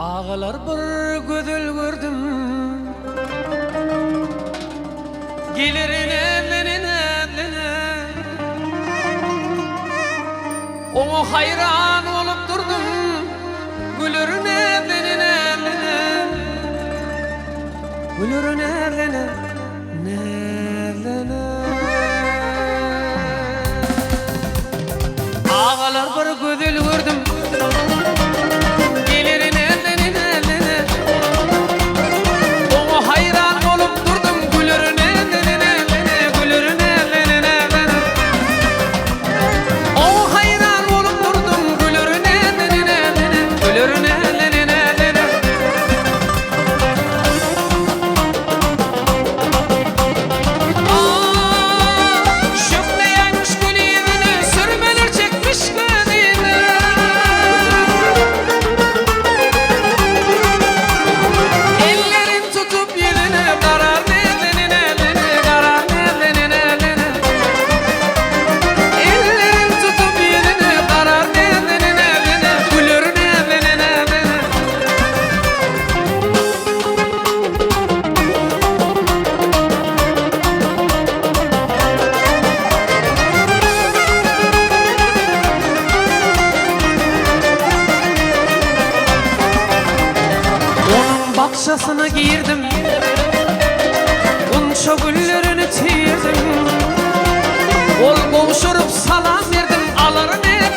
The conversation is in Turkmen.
Agalar bir gözel gördüm. Gelir näzlene näzlene. Oňa haýran bolup durdum. Güler näzlene näzlene. Güler näzlene näzlene. Agalar bir gözel gördüm. Gelir näzlene näzlene. Oňa haýran bolup durdum. Güler näzlene näzlene. Güler näzlene näzlene. Oňa haýran bolup durdum. Güler näzlene näzlene. Güler näzlene näzlene. Ah, şöhle ýaýmyş gül ýüzüne, sürmeler çekmiş gözüne. Ellerin tutup ýüzüne, garar näzlene näzlene, garar näzlene näzlene. Ellerin tutup ýüzüne, garar näzlene näzlene, güler näzlene näzlene. Onuň bakjasyna girdim, Gunça güllerini tirdim. Gol gowşuryp salam berdim, Alar näzlene.